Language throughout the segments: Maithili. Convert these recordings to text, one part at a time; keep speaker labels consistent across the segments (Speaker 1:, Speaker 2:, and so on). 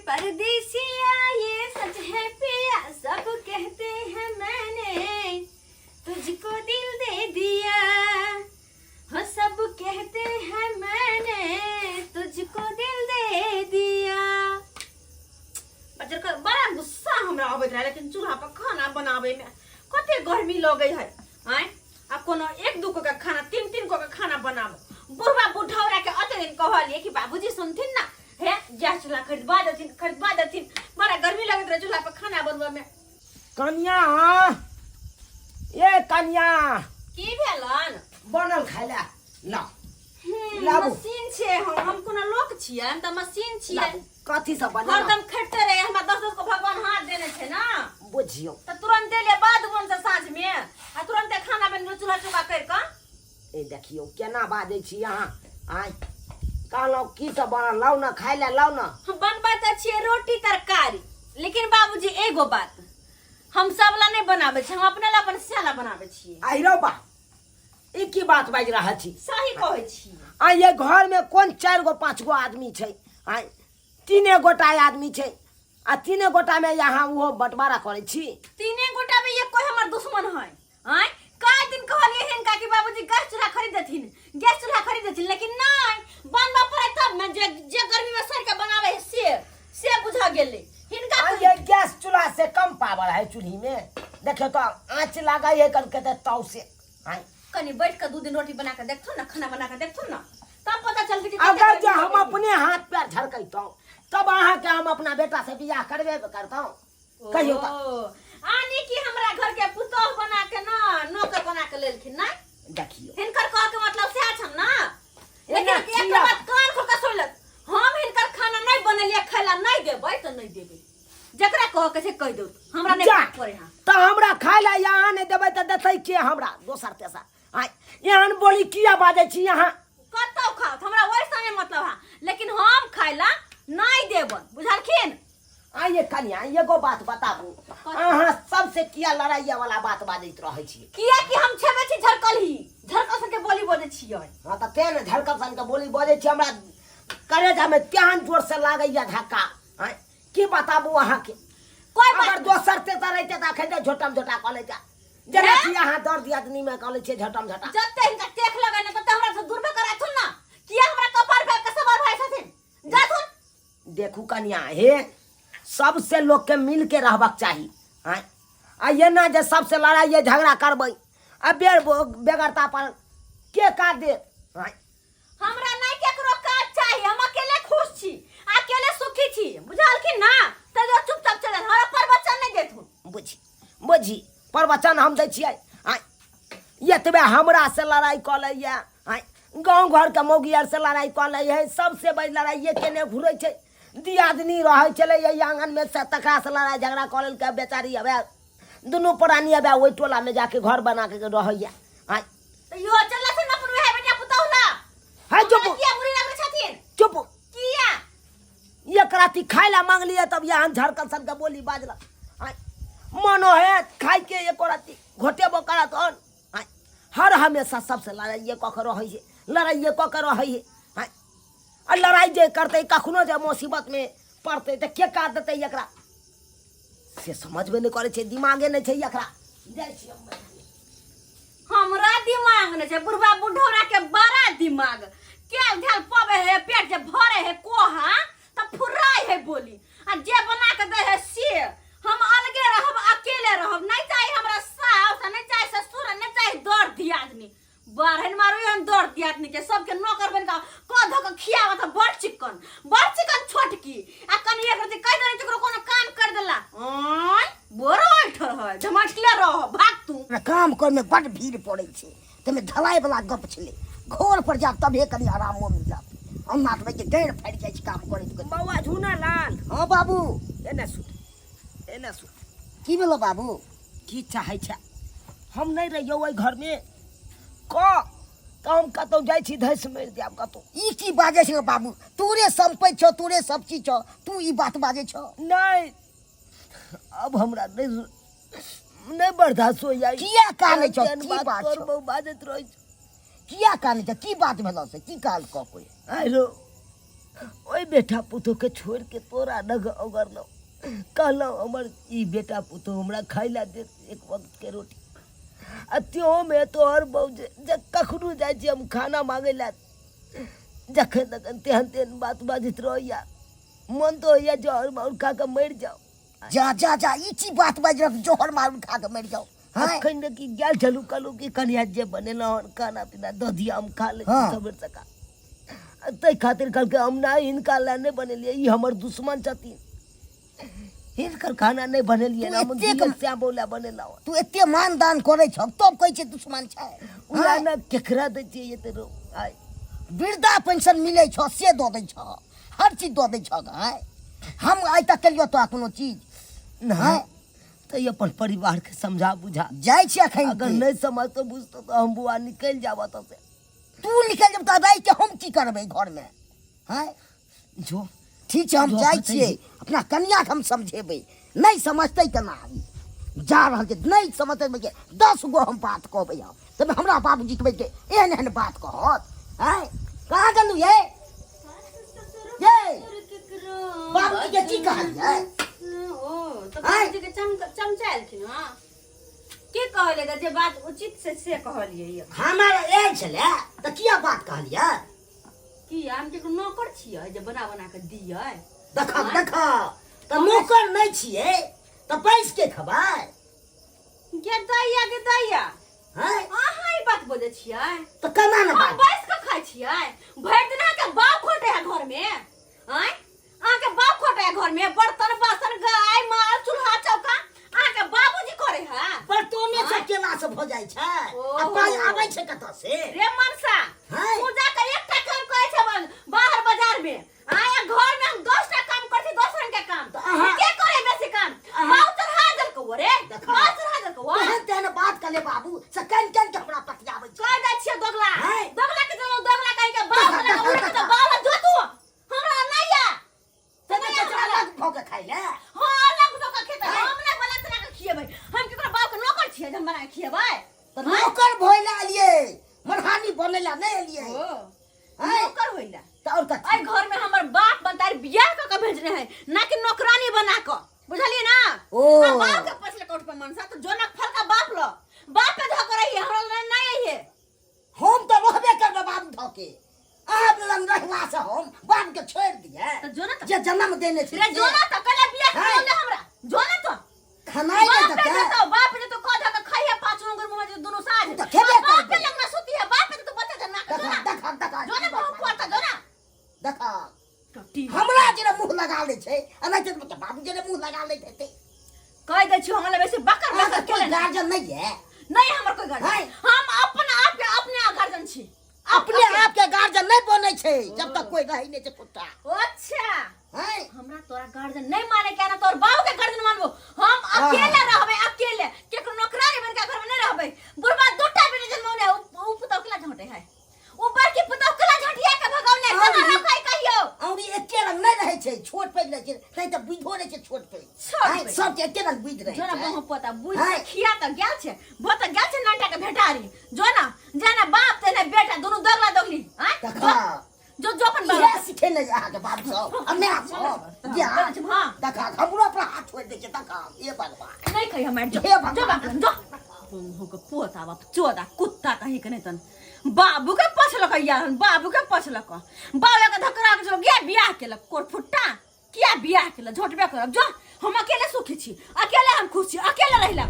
Speaker 1: परदेसिया ये सच है पिया, सब कहते हैं मैंने तुझको दिल दे दिया, हो सब कहते हैं मैंने तुझको दिल दे दिया। बच्चा के बड़ा गुस्सा हमरा अबैत रहे, लेकिन चूल्हा पर खाना बनावे में कते गर्मी लगे है। आँय, आ कोनो एक दू गो के खाना, तीन तीन गो के खाना बनाबो। बुढ़वा बुढ़ौरा के अते दिन कहलिए कि बाबूजी सुनथिन ना, हे गैस चूल्हा खरीदवा देथिन, खरीदवा देथिन। बड़ा गर्मी लगैत रहे चूल्हा पर खाना बनबऽ में।
Speaker 2: कनिया, ए कनिया।
Speaker 1: की भेलन?
Speaker 2: बनल खाइ ला ला। लाबू।
Speaker 1: मशीन छियै हम कोनो लोक छियै? हम तऽ मशीन छियै।
Speaker 2: लाबू, कथी सब बनल?
Speaker 1: हरदम खटते रहे, हमरा दस दस को भगवान हाथ देने छै ना।
Speaker 2: बुझियौ।
Speaker 1: तऽ तुरंते ले बाद मन से साँझ में आ तुरंते खाना बन चूल्हा चौका कर कऽ।
Speaker 2: ए देखियौ केना बाजै छी अहाँ। आँय, कहलहुँ की सब बनल, लाउ ने खाइ लए, लाउ ने।
Speaker 1: हम बनबै तऽ छियै रोटी तरकारी, लेकिन बाबूजी एगो बात, हम सब ला नहि बनाबै छी, हम अपने ला अपन सिया ला बनाबै छियै।
Speaker 2: आहि रौ बा, ई की बात बाजि रहल छी?
Speaker 1: सही कहै छी।
Speaker 2: आ ये घर में कोन चारि गो पाँच गो आदमी छै? आँय, तीने गोटा आदमी छै आ तीने गोटा में यहाँ ओहो बंटवारा करै छी।
Speaker 1: तीने गोटा में एक कोई हमर दुश्मन है। आँय, कए दिन कहलियै हिनका कि बाबूजी गैस चूल्हा खरीद देथिन, गैस चूल्हा खरीद देथिन, लेकिन नहि बनबऽ पड़े तब ने जे जे गर्मी में सड़ के बनावे है से बुझा गेलै हिनका।
Speaker 2: आ ये गैस चूल्हा से कम पावर है चूल्ही में? देखियो तो आँच लागै है करके तऽ ताव से। आँय,
Speaker 1: कनी बैठ के दू दिन रोटी बना के देखथुन ना, खाना बना के देखथुन ना, तब पता चलतै कि कते
Speaker 2: अगर
Speaker 1: गर्मी
Speaker 2: जे हम
Speaker 1: लगै है।
Speaker 2: अपने हाथ पैर झरकैतहुँ तब अहाँके हम अपना बेटा से बियाह करबे करतहुँ, कहियौ तऽ।
Speaker 1: ओ, आनी कि हमरा घर के पुतोह बना के ना नौकर बना के लेलखिन ना।
Speaker 2: देखियौ,
Speaker 1: हिनकर कह के मतलब सएह छन ना।
Speaker 2: एना
Speaker 1: लेकिन एक
Speaker 2: किया?
Speaker 1: बात कान खोल के सुन लत, हम हिनकर खाना नहीं बनेलियै, खाय ला नहीं देबै तऽ नहीं देबै, जकरा कह के छै कहि दौ, हमरा नहीं
Speaker 2: जा।
Speaker 1: पड़े। हाँ,
Speaker 2: तऽ हमरा खाय ला यहाँ नहि देबै तऽ देतै के हमरा दोसर तेसर? आँय, एहन बोली किया बाजै छी अहाँ?
Speaker 1: कतौ खाओ, हमरा ओहि समय मतलब है, लेकिन हम खाय ला नहीं देबै, बुझलखिन?
Speaker 2: आ ये कनिया, एगो बात बताबू, अहाँ सबसे किया लड़ाइया वाला बात बाजैत रहै छी?
Speaker 1: किया कि हम छेबे छी झरकल ही, झरकल सन के बोली बोले छियै।
Speaker 2: हाँ तऽ तें ने झरकल सन के बोली बजै छी, हमरा करेजा में तेहन जोर से लागैया धक्का। आँय, की बताबू अहाँके।
Speaker 1: कोई बात
Speaker 2: अगर दोसर तेसर रहिते तऽ अखन तऽ झोटम झोटा कऽ लैते, जेना कि अहाँ दर दियादनी में कऽ लै छियै झोटम झोटा।
Speaker 1: जते हिनका टेक लगे ने तते हमरा से दूरबे कराथुन ना, किया हमरा कपार पे के सवार भाई छथिन, जाथुन।
Speaker 2: देखू कनिया हे, सबसे लोकके मिल के रहबाक चाही। आँय, आ एना जे सबसे लड़ाइए झगड़ा करबै आ बेर बेगरता पर के काज देत? आँय,
Speaker 1: हमरा नहीं केकरो काज चाही, हम अकेले खुश छी, अकेले सुखी छी, बुझलखिन ना? तऽ जो चुपचाप चलल, हमरा प्रवचन नहीं देथुन।
Speaker 2: बुझी बुझी, प्रवचन हम दै छियै? आँय, एतबे हमरा से लड़ाइ कऽ लैए, आँय, गाँव घरके मौगी आर से लड़ाइ कऽ लै है, सबसे बड़ लड़ाइए केने घुरै छै। दियादनी रहै छलै एहि आङ्गनमे से तकरासँ लड़ाइ झगड़ा कऽ लेलकै बेचारी, अबे दुनू प्राणी अबे ओहि टोलामे जाके घर बना के रहैए। आँय,
Speaker 1: तऽ इहो चलला से अपन वएह बेटा पुतहु ला।
Speaker 2: है चुप।
Speaker 1: हमरा किया बुरी लगै छथिन?
Speaker 2: चुप।
Speaker 1: किया?
Speaker 2: एक राति खाय ला मांगलिए तब यहाँ झरकल सन के बोली बाजल। आँय, मनो है खाय के एको राति घोटेबो करत हन। आँय, हर हमेशा सबसे लड़ाइए कऽ के रहै छै, लड़ाइए कऽ के रहै है। आँय, आ लड़ाइ जे करतै कखनो जे मुसीबत में पड़तै तऽ के काट देतै एकरा, से समझबे नहि करै छै, दिमागे नहि छै एकरा। जाइ छी हम।
Speaker 1: हमरा दिमाग नहि छै, बुढ़वा बुढ़ौरा के बड़ा दिमाग, केल धेल पवे है, पेट जे भरे है कोहा त फुराय है बोली, आ जे बना के दे है से। हम अलगे रहब, अकेले रहब, नहीं चाही हमरा सास, नहीं चाही ससुर, नहीं चाही दर दियादनी। बारहन मारू एहन दर दियादनी के, सबके नौकर बन के कह धऽ के खियाबत है, बड़ चिकन बड़ चिकन छोटकी, आ कनी एक रति कहि देने केकरो कोनो काम कर देला, आँय बड़ ऐठर है, झमटले रह भाग तू।
Speaker 3: हमरा काम करमे बड भीड़ पड़ै छै, ताहिमे ढलाइ वाला गप छलै, घर पर जायब तभे कनी आरामो मिलत, अन्ना तऽ भाई डाँड़ि फाटि जाइ छै काम करैत करैत।
Speaker 2: बौआ झूना लाल।
Speaker 3: हँ बाबू।
Speaker 2: एने सुत, एने सुत।
Speaker 3: की भेलो बाबू?
Speaker 2: की चाहै छै? हम नहि रहियौ ओहि घरमे कह तऽ हम कतहु जाइ छी, धसि मरि जायब कतहु।
Speaker 3: ई की बाजै छै बाबू? तोरे सम्पत्ति छौ, तोरे सब चीज छौ, तू ई बात बाजै छौ?
Speaker 2: नहि, अब हमरा नहि नहि बर्दाश्त होइया।
Speaker 3: किया कानै छौ?
Speaker 2: एहन
Speaker 3: की
Speaker 2: बात
Speaker 3: बात
Speaker 2: तोर
Speaker 3: छौ?
Speaker 2: बहु बाजैत रहै छौ।
Speaker 3: किया कानै छौ? की बात भेलौ से? की कहल कह कोई?
Speaker 2: आइरो ओहि बेटा पुतोहके छोड़िके तोरा लग ओगरलहुँ, कहलहुँ हमर ई बेटा पुतोह हमरा खाइ लए देत एक वक्तके रोटी। आ त्योमे तोहर बहू जे जे कखनो जाइ छी हम खाना मांगै लए, जखन तखन तेहन तेहन बात बाजैत रहैया, मन तऽ होइया जहर माहुर खा कऽ मरि जाउ।
Speaker 3: जा जा जा, ई की बात बाजि रहल, जहर माहुर खा कऽ मरि जाउ?
Speaker 2: हाँ? अखन देखी गेल छलहुँ, कहलहुँ कि कनिया जे बनेलहुँ हन खाना पीना दऽ दिअ, हम खा लै छी सबेर सकाल। ताहि खातिर कहलकै हम नहि हिनका लए नहि बनेलियै, ई हमर दुश्मन छथिन, हिनकर खाना नहि बनेलियै,
Speaker 3: तू
Speaker 2: हम
Speaker 3: एतेक
Speaker 2: दियौ श्यामो लए बनेलहुँ।
Speaker 3: तू एते मान दान करै छह तब कहै छै दुश्मन छै?
Speaker 2: उएह ने, केकरा दै छियै एते रो आइ?
Speaker 3: वृद्धा पेंशन मिलै छह से दऽ दै छह, हर चीज दऽ दै छह। आँय, हम आइ तक केलियौ तोरा कोनो चीज?
Speaker 2: नहि। तऽ अपन परिवारके समझा बुझा।
Speaker 3: जाइ छी अखन।
Speaker 2: अगर नहि समझतो बुझतो तऽ हम बुआ निकलि जाब एतऽ से।
Speaker 3: तू निकलि जेब तऽ राति के हम की करबै घरमे? हँ
Speaker 2: जो
Speaker 3: ठीक छै, हम
Speaker 2: जो
Speaker 3: जाइ
Speaker 2: बतैबी।
Speaker 3: छियै, अपना कनियाके हम समझेबै। नहि समझतै केना? जा रहल छै। नहि समझतै के 10 गो हम बात कहबै। हम तब हमरा बाबूजी के बैठ के एहन एहन बात कहत। आँय, कहाँ गेलू ये? ये बाबूजी के की कहलियै?
Speaker 1: ओ तऽ बाबूजी के चमचाएलखिन। हँ, के कहलियै तऽ जे बात उचित से से कहलियै यऽ।
Speaker 3: खाना आयल छलै तऽ किया बात कहलियै?
Speaker 1: की हम केकरो नौकर छियै जे बना बना कऽ दियै?
Speaker 3: देख देख, तऽ नौकर नहि छियै तऽ पैस के खबै?
Speaker 1: गे दैया, गे दैया।
Speaker 3: हैं?
Speaker 1: अहाँ ई बात बजै छियै?
Speaker 3: तऽ केना ने
Speaker 1: हम
Speaker 3: बात
Speaker 1: बैस कऽ खाइ छियै? भरि दिन अहाँके बाप खोटे है घरमे। आँय, अहाँके बाप खोटे है घरमे, बर्तन बासन गाय माल चूल्हा चौका अहाँके बाबूजी करे है।
Speaker 3: बर्तने से केला से भऽ जाइ छै आ पाइ आबै छै कतऽ से?
Speaker 1: रे मनसा।
Speaker 3: हैं?
Speaker 1: तू जाके एकटा काम करे छै बाहर बाजार में, आया घर में हम 10 टा काम करे छी, 10 रंग के काम।
Speaker 3: तऽ अहाँ-
Speaker 1: के करे बेसी काम?
Speaker 3: अहाँ-
Speaker 1: बाबू चढ़ा देलकौ रे।
Speaker 3: देखा।
Speaker 1: बाबू चढ़ा देलकौ।
Speaker 3: तेहन तेहन बात कले बाबू से कन कन के हमरा पतियाबै छै।
Speaker 1: कह दै छियै दोगला।
Speaker 3: हैं?
Speaker 1: दोगला के जमा दोगला कहि के बाप
Speaker 3: देखा,
Speaker 1: लगा
Speaker 3: देखा,
Speaker 1: उड़े के
Speaker 3: देखा।
Speaker 1: बाप जो तू हमरा नहीं या।
Speaker 3: तऽ नहि तऽ अलग भऽ के खाइ ले।
Speaker 1: हां, अलग भऽ के खेतै।
Speaker 3: हैं?
Speaker 1: हम नहि बना तना के खिएबै। हम केकरो बाप के नौकर छियै जे हम बना के खिएबै?
Speaker 3: तऽ नौकर भोइला एलियै, मरहानी बनेला नहि एलियै।
Speaker 1: ओ
Speaker 3: हैं?
Speaker 1: नौकर होइला
Speaker 3: तऽ आओर कथी?
Speaker 1: एहि घर में हमर बाप बनतार बियाह कऽ के भेजने है, ना कि नौकरानी बना कऽ, बुझलियै ना?
Speaker 3: ओ।
Speaker 1: आ बाप के पैसा कौट पर मनसा तो जोनक फल का बाप लो बाप पे धो कर रही, हमरा लग नहीं आई है।
Speaker 3: हम तऽ रहबे करबै बाप धऽ के। अहाँ लग रहला से हम बाप के छोड़ि दियै?
Speaker 1: तऽ जो ना तऽ।
Speaker 3: जे जन्म देने छै
Speaker 1: रे
Speaker 3: से।
Speaker 1: जो ना तो कल बियाह
Speaker 3: हैं?
Speaker 1: कर ले हमरा, जो ना तो।
Speaker 3: खनाइ नहि
Speaker 1: बाप पे
Speaker 3: देतै?
Speaker 1: जतो, बाप पे जतो कह धऽ के खाइहे पाँच उंगुर मुँह में जे दुनू साँझ।
Speaker 3: तऽ खेबे
Speaker 1: आ बाप पे
Speaker 3: करबै।
Speaker 1: लगना सुती है, बाप पे तो बच्चा जन्मा के। जो
Speaker 3: देखा
Speaker 1: ना।
Speaker 3: देखा देखा।
Speaker 1: जो ना, बहुत पड़ता, जो ना।
Speaker 3: देखा।
Speaker 1: टट्टी।
Speaker 3: हमरा जेना मुँह लगा लै छै, आ नहि तऽ बाबू जेना मुँह लगा लैत हेतै।
Speaker 1: कह दै छियौ, हमरा बेसी बकर बकर
Speaker 3: अहाँके कोइ
Speaker 1: केले ना।
Speaker 3: गार्जियन नहि है?
Speaker 1: नहीं, हमर कोई गार्जियन।
Speaker 3: हैं?
Speaker 1: हम अपना आप के अपने गार्जियन छी।
Speaker 3: अपने आप के गार्जियन नहि बनै छै जब तक कोई रहै नहि छै कुत्ता।
Speaker 1: अच्छा।
Speaker 3: हैं?
Speaker 1: हमरा तोरा गार्जियन नहीं माने के ना, तोर बाबू के गार्जियन मानबो। हम अकेले रहबै, अकेले, केकरो नौकरानी बन के घर में नहीं रहबै। बुढ़बा दूटा बेटी जन्मौने, उ पुतौ केला झोंटे है, उ बड़की पुतौ केला झोंटिया के भगौने।
Speaker 3: और
Speaker 1: कहाँ रखै कहियो?
Speaker 3: औरी एके रंग नहि रहै छै, छोट पैघ रहै छै, नहि तऽ बुझो रहै छै छोट पैघ।
Speaker 1: छोट
Speaker 3: हैं,
Speaker 1: पैघ।
Speaker 3: सबके एके रंग बुझि रहै
Speaker 1: जोना
Speaker 3: छै।
Speaker 1: बहु पोता बुझ
Speaker 3: हैं?
Speaker 1: खिया तऽ गेल छै, भो तऽ गेल छै नंटा के भेटारी। जो ना जाना, बाप ते ने बेटा दुनू दगला दगली। हैं?
Speaker 3: देखा।
Speaker 1: जो जो अपन बाप
Speaker 3: इएह सिखेने छै अहाँके बाप सब आ माय सब जे
Speaker 1: हाँ, हाँ।
Speaker 3: देखा, हमरो अपना हाथ छोड़ि दै छै। देखा, हे भगवान।
Speaker 1: नहीं कही हमारे जो
Speaker 3: हे भगवान।
Speaker 1: जो बाप जो हो के पोता बाप चोदा कुत्ता कहीं के नहीं तन बाबू के पछलक यार, बाबू के पछलक, बाबू के धकरा के चलो गया बियाह केलक कोरफुट्टा किया बियाह केलक? झोटबे करब। जो, हम अकेले सुखी छी, अकेले हम खुश छी, अकेले रहिला।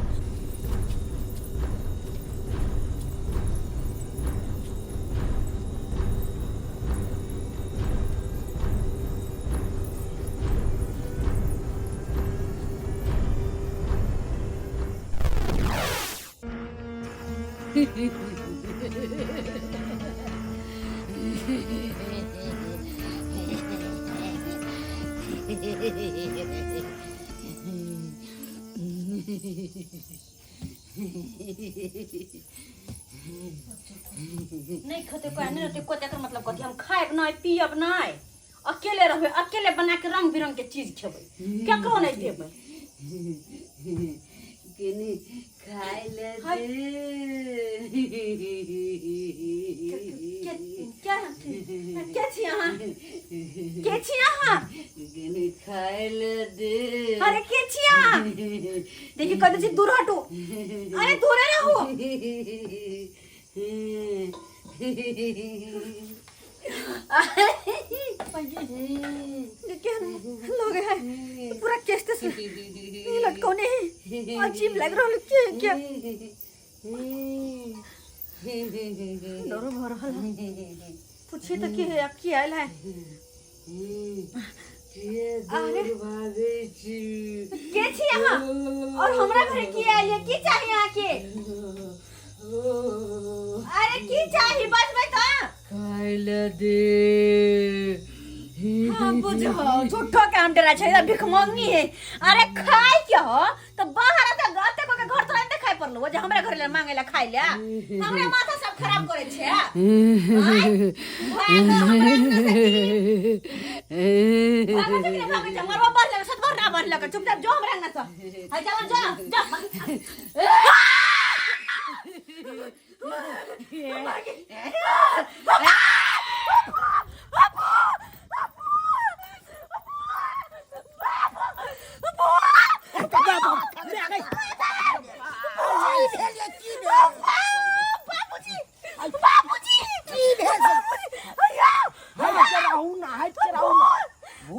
Speaker 1: नहीं खेते कोई नहीं रहते कोई, एकर मतलब कथी? हम खायब नहीं, पियब नहीं, अकेले रहबै, अकेले बना के रंग बिरंग के चीज खेबै, केकरो नहीं देबै।
Speaker 4: कनी खाय ले
Speaker 1: हाय।
Speaker 4: दे।
Speaker 1: के के के छी अहाँ के छी अहाँ
Speaker 4: कनी खाय ले दे।
Speaker 1: अरे के छी अहाँ देखिए कह छी दूर हटू अरे दूरे रहू ये क्या लोग है पूरा केस तेस लटकौने है अजीब लग रहा है के क्या डरो भर रहल है पूछिए तो की है की आयल है अरे के छी अहाँ और हमरा घरे की आयल है की चाही अहाँ के अरे की चाही बस बस तो
Speaker 4: खाय ले दे।
Speaker 1: हाँ बुझो झूठो के हम डरा छै भिखमंगी है अरे खाय के हो तो बाहर आता गाते को के घर तोरा नहीं खाय पड़लो जे हमरा घर ले मांगे ला खाय ले हमरा माथा सब खराब करे छै आय, भागो हमरा अंगना से की? भागो से की ना भागो छै मरबो बांध लगे सतभर ना बांध लगे चुपचाप जो हमरा अंगना से हाय जाओ जा जा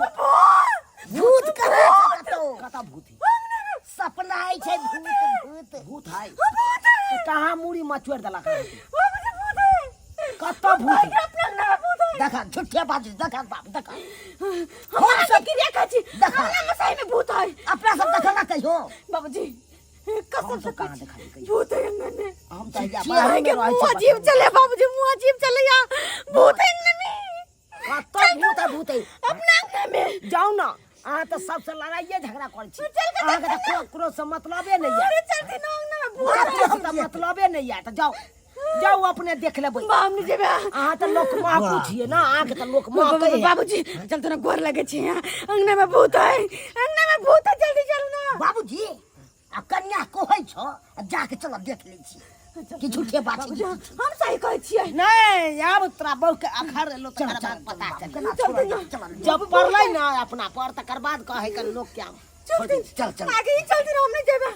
Speaker 3: भूत कहाँ छै कतौ?
Speaker 2: कतऽ भूत है?
Speaker 3: सपना होइ छै भूत भूत
Speaker 2: भूत है तो कहाँ मूड़ी मचोड़ देलक कतऽ भूत है?
Speaker 3: देखा झूठे बाजू देखा बाप देखा
Speaker 1: हम सब की देखा छी
Speaker 3: देखा।
Speaker 1: हमरा में सही में भूत है
Speaker 3: अपना सब देखा ना कहियो
Speaker 1: बाबूजी कसम
Speaker 2: हम
Speaker 1: से
Speaker 2: सब कहाँ देखा कहियो?
Speaker 1: भूत है अंगन में
Speaker 2: हम तऽ
Speaker 3: छी,
Speaker 2: बाहर
Speaker 1: के
Speaker 2: में रहै
Speaker 1: मुंह
Speaker 2: छी
Speaker 1: अजीब चले बाबूजी मुंह अजीब चले या भूत है अंगन में
Speaker 2: कतऽ भूत है भूत है
Speaker 1: अपना अंगन में
Speaker 2: जाउ ना अहाँ तऽ सबसँ लड़ाइए झगड़ा करै छी
Speaker 1: चल के
Speaker 2: अहाँके तऽ ककरो से मतलबे नहि यऽ
Speaker 1: अरे चलती ना अंगना में भूत
Speaker 2: ककरो से तऽ मतलबे नहि यऽ तऽ जाउ जाउ अपने देख लेबै
Speaker 1: बाप ने जेबे
Speaker 2: अहाँ तऽ लोक महकू छियै ने अहाँके तऽ लोक महकै है।
Speaker 1: बाबूजी चल तो ना गोर लगे छी यहाँ अंगना में भूत है अंगना में भूत है जल्दी चलू ना
Speaker 3: बाबूजी आ कन्या कहै छौ आ जाके चल देख लै छी कि झूठे बात छै
Speaker 1: हम सही कहै छियै
Speaker 2: नहि आब तोरा बहू के अखर एलो
Speaker 3: चल
Speaker 2: तकर
Speaker 3: चल
Speaker 2: बाद पता
Speaker 3: चल
Speaker 2: चल
Speaker 3: चल चल चल
Speaker 2: जब पड़लै ना अपना पर तकर बाद कहै के लोक के हम
Speaker 1: चलती
Speaker 3: चल चल
Speaker 1: आगे ही चलती ना हम नहीं जेबे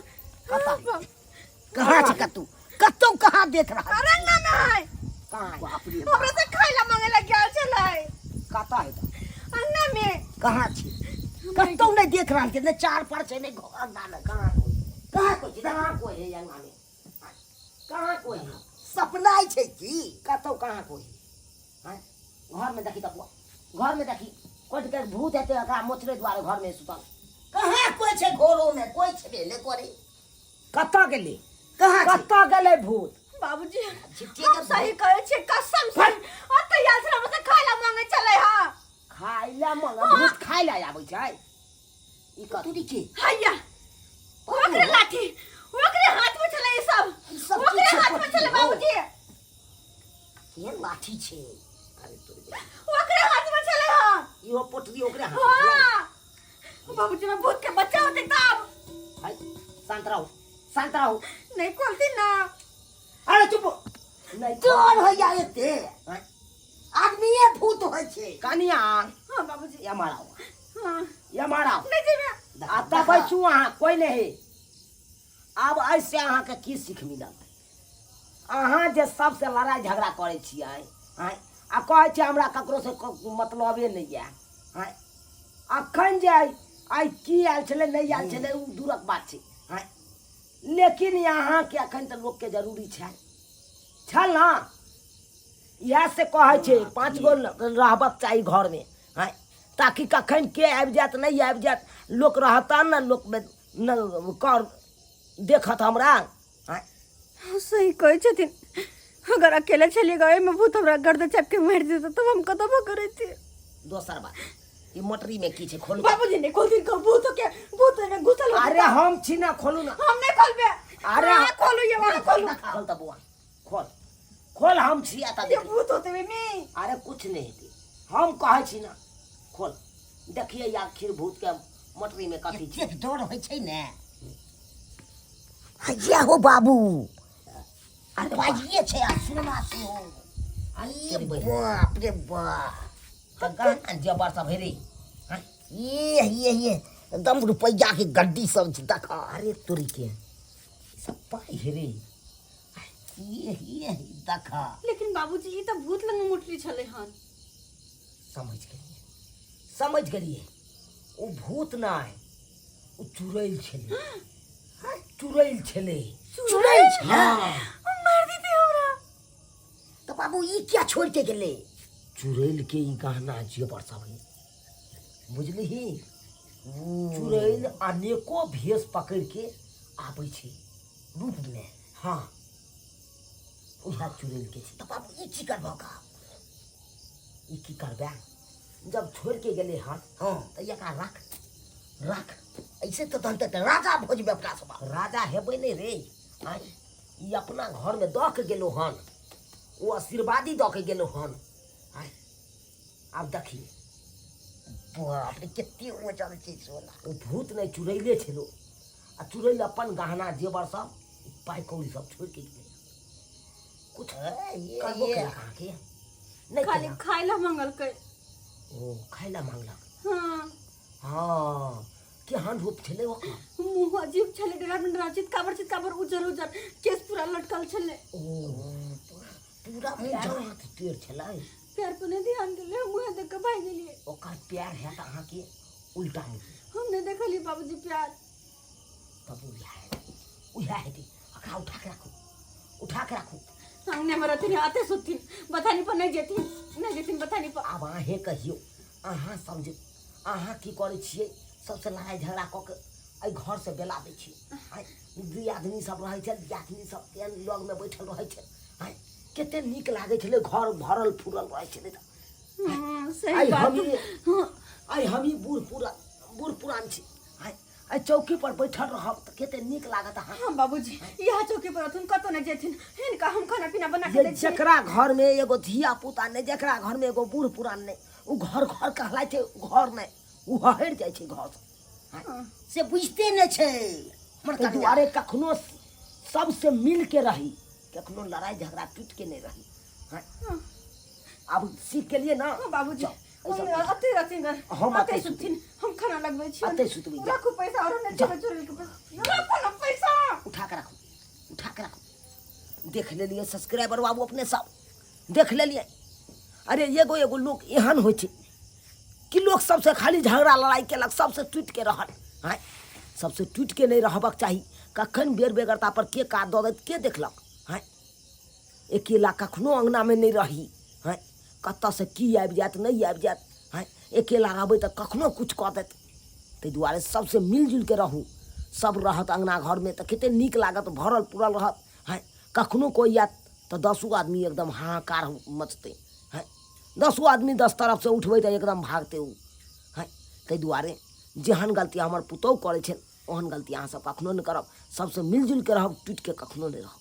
Speaker 2: कतऽ?
Speaker 3: कहाँ छै कतौ कतौ कहाँ देख रहल
Speaker 1: अरे ना ना है
Speaker 2: कहाँ है?
Speaker 3: बाप रे
Speaker 1: हमरा से खाय ला मांगे ला गेल छलै
Speaker 2: कतऽ है तऽ?
Speaker 1: अंगना में
Speaker 3: कहाँ छै कतौ नहि देख रहल छै नहि चार पर छै नहि घर अंगना मे
Speaker 2: कहाँ कोइ
Speaker 3: कहाँ कोइ छै
Speaker 2: कहाँ कोइ है अंगना में कहाँ कोइ है
Speaker 3: सपना छै की
Speaker 2: कतौ कहाँ कोइ है घर में देखी तऽ बुआ घर में देखी कोइ के भूत हेतै एकरा मोचरे दुआरे घर में सुतल
Speaker 3: कहाँ कोइ छै घरो में कोइ छेबे नहि करै
Speaker 2: कतऽ गेलै
Speaker 3: कहाँ छै
Speaker 2: कतऽ गेलै भूत
Speaker 1: बाबूजी
Speaker 3: झिट्टी
Speaker 1: हम सही कहै छियै कसम से ओतऽ आयल छलै हमरा से खाय ला मांगे छलै हँ
Speaker 2: खाय ला मंग भूत खाय ला आबै छै ई कथी
Speaker 3: तू के
Speaker 1: हैया ओकरे लाठी ओकरे हाथ में छलै ई सब
Speaker 3: ई सब की
Speaker 1: ओकरे
Speaker 3: छै
Speaker 1: हाथ में छलै
Speaker 3: पट्टी?
Speaker 1: बाबूजी
Speaker 3: केहन लाठी छै
Speaker 2: अरे तोरी बे।
Speaker 1: ओकरे हाथ में छलै हँ
Speaker 2: इहो पोटरी ओकरे हाथ में छलै।
Speaker 1: हाँ बाबूजी में भूत के बच्चा होते तब
Speaker 2: हाय, शांत रहो शांत रहो
Speaker 1: नहीं खोलती ना
Speaker 2: अरे चुप नहीं
Speaker 3: डर होइया एते
Speaker 2: हाँ,
Speaker 3: आदमीए भूत होइ छै
Speaker 2: कनिया
Speaker 1: हाँ बाबूजी
Speaker 2: ये माराओ
Speaker 1: हाँ
Speaker 2: ये माराओ
Speaker 1: नहीं जेबे
Speaker 2: आ तब बैसू अहाँ कोई नहीं आब एहिसँ अहाँके की सीख मिलल अहाँ जे सबसँ लड़ाइ झगड़ा करै छियै आँय आ कहै छियै हमरा ककरोसँ मतलबे नहि यऽ आँय अखन जे आइ आइ की आयल छलै नहि आयल छलै ओ दूरक बात छै आँय लेकिन अहाँके अखन तऽ लोकके जरूरी छै छल ने इएह से कहै छै पाँच गो रहबक चाही घरमे आँय ताकि कखन के आबि जायत नहि आबि जायत लोक रहता ने लोकमे ने कर देखत हमरा आँय
Speaker 1: सही कहै छथिन अगर अकेले छलियै गाँव में भूत हमरा गर्दन चाप के मारि देतै तब हम कतबो करै छी
Speaker 2: दोसर बात ई मोटरी में की छै खोलू
Speaker 1: बाबूजी नहीं खोलथिन को भूत के भूत में घुसल होतै
Speaker 2: अरे हम छी ना खोलू ना
Speaker 1: हम नहीं खोलबे
Speaker 2: अरे
Speaker 1: अहाँ खोलू ये वहाँ खोलू
Speaker 2: खोल त बुआ खोल खोल हम छी आता
Speaker 1: ये भूत होते हुए में
Speaker 2: अरे कुछ नहीं हेतै हम कहै छी ना खोल देखिए आखिर भूत के मोटरी में कथी छै
Speaker 3: एतेक डर होइ छै ने हइया हो बाबू, अरे पाइए छै आ सोना सेहो। अरे बाप रे बाप,
Speaker 2: तऽ गहना जेवर सब हे रे।
Speaker 3: हाँ? ये ये ये एकदम रुपैया के गड्डी सब छै, देख।
Speaker 2: अरे तोरी के सब पाइ हे रे।
Speaker 3: ये ये देख।
Speaker 1: लेकिन बाबूजी, ई तऽ भूत लंग मुटली छलै हन।
Speaker 2: समझ गेलियै, समझ गेलियै। ओ भूत नहि, ओ चुड़ैल छलै। हाँ, चुड़ैल छलै।
Speaker 3: चुड़ैल छलै?
Speaker 2: हाँ।
Speaker 1: मार देती हमरा।
Speaker 3: तऽ बाबू, ई किया छोड़ के गेलै?
Speaker 2: चुड़ैल के ई गहना जेवर सब है, बुझलिही? चुड़ैल अनेको भेष पकड़ के आबै छै
Speaker 3: रूप मे।
Speaker 2: हाँ, उएह चुड़ैल के छै।
Speaker 3: तऽ बाबू, ई की करबह का?
Speaker 2: ई की करबै? जब छोड़ के गेलै हन, तऽ एकरा रख, रख।
Speaker 3: ऐसे तऽ तहन तऽ राजा भोजबै अपना सब।
Speaker 2: राजा हेबै नहि रे। आँय, ई अपना घरमे दऽ के गेलो हन, ओ आशीर्वादी दऽ के गेलो हन। आँय, आब देखी।
Speaker 3: बाप रे, कते वजन छै सोना।
Speaker 2: ओ भूत नहि, चुड़ैले छलो। आ चुड़ैल अपन गहना जेवर सब, पाइ कौड़ी सब छोड़ि के गेलै। कुछ करबो केलक अहाँके? नहि
Speaker 1: खाली
Speaker 2: केलक।
Speaker 1: खाय ला मंगलकै।
Speaker 2: ओ खाय ला मांगलक?
Speaker 1: हाँ।
Speaker 2: हँ, केहन रूप छलै ओकर?
Speaker 1: मुँह अजीब छलै, डरा डरा, चितकाबर चितकाबर, उजर उजर केस पूरा लटकल छलै।
Speaker 2: ओ
Speaker 3: पूरा मुँह
Speaker 2: पैर हाथ टेढ़ छलै?
Speaker 1: पैर पर नहि ध्यान देलियै, हम मुँह देख कऽ भागि गेलियै।
Speaker 2: ओकर पैर हैत अहाँके उल्टा मुँह।
Speaker 1: हम नहि देखलियै बाबूजी प्यार।
Speaker 2: तब उएह हेतै, उएह हेतै। एकरा उठा के राखू, उठा के राखू।
Speaker 1: अंगने में रहथिन, आते सुतथिन, बथानी पर नहीं जेथिन, नहीं जेथिन बथानी पर।
Speaker 2: आब अहें कहियौ, अहाँ समझ, अहाँ की करै छियै? सबसँ लड़ाइ झगड़ा कऽ के एहि घरसँ बेला दै छियै। आँय, दियादनी सब रहै छै, दियादनी सब केहन लगमे बैठल रहै छै। आँय, कते नीक लागै छलै, घर भरल फूरल रहै छलै तऽ।
Speaker 1: हाँ, सही
Speaker 2: आइ
Speaker 1: बात।
Speaker 2: हमही, आइ हमही बूढ़ पूरा बूढ़ पुरान छी। आँय, एहि चौकी पर बैठल रहब तऽ कते नीक लागत अहाँ।
Speaker 1: हाँ बाबूजी, यहाँ चौकी पर रहथुन, कतौ नहीं जेथिन। हिनका हम खाना पीना बना के
Speaker 2: जे
Speaker 1: दै छियै।
Speaker 2: जकरा घर में एगो धिया पुता नहि, जकरा घर में एगो बूढ़ पुरान नहि, ओ घर घर कहलाइ छै घर नहि, ओ हहरि जाइ छै घर से।
Speaker 1: हाँ।
Speaker 3: से बुझते नहि छै हमर
Speaker 2: ताहि
Speaker 3: कनिया।
Speaker 2: दुआरे कखनो सबसे मिल के रही, कखनो लड़ाई झगड़ा टूट के नहीं रही। हाँ।
Speaker 1: हाँ।
Speaker 2: आब सीख के लिए ना।
Speaker 1: हाँ बाबूजी।
Speaker 2: जाओ,
Speaker 1: हम
Speaker 2: ऐसा
Speaker 1: अते रहथिन।
Speaker 2: हम
Speaker 1: अते
Speaker 2: अते
Speaker 1: सुतथिन, हम खाना लगबै छी।
Speaker 2: अते सुतबै, जा।
Speaker 1: राखू पैसा और नहि
Speaker 2: जा।
Speaker 1: चोरी चोरी के पैसा राखू ना पैसा।
Speaker 2: उठा के राखू, उठा के राखू। देख लेलियै सब्सक्राइबर बाबू, अपने सब देख लेलियै। अरे एगो एगो लोक एहन होइ छै कि लोक सबसे खाली झगड़ा लड़ाइ केलक, सबसे टूटि के रहल। आँय, सबसे टूटि के नहि रहबाक चाही। कखन बेर बेगरता पर के काज दऽ देत, के देखलक? आँय, अकेला कखनो अङ्गनामे नहि रही। आँय, कतऽसँ की आबि जायत, नहि आबि जायत। आँय, अकेला रहबै तऽ कखनो किछु कऽ देत। ताहि दुआरे सबसँ मिलजुलि के रहू। सब रहत अङ्गना घरमे तऽ कते नीक लागत, भरल पुरल रहत। आँय, कखनो कोइ आयत तऽ दसो आदमी एकदम हाहाकार मचतै। आँय, दसो आदमी दस तरफसँ उठबै तऽ एकदम भागतै ओ। आँय, ताहि दुआरे जेहन गलती हमर पुतहु करै छै, ओहन गलती अहाँ सब कखनो नहि करब। सबसँ मिलजुलि के रहब, टूटि के कखनो नहि रहब।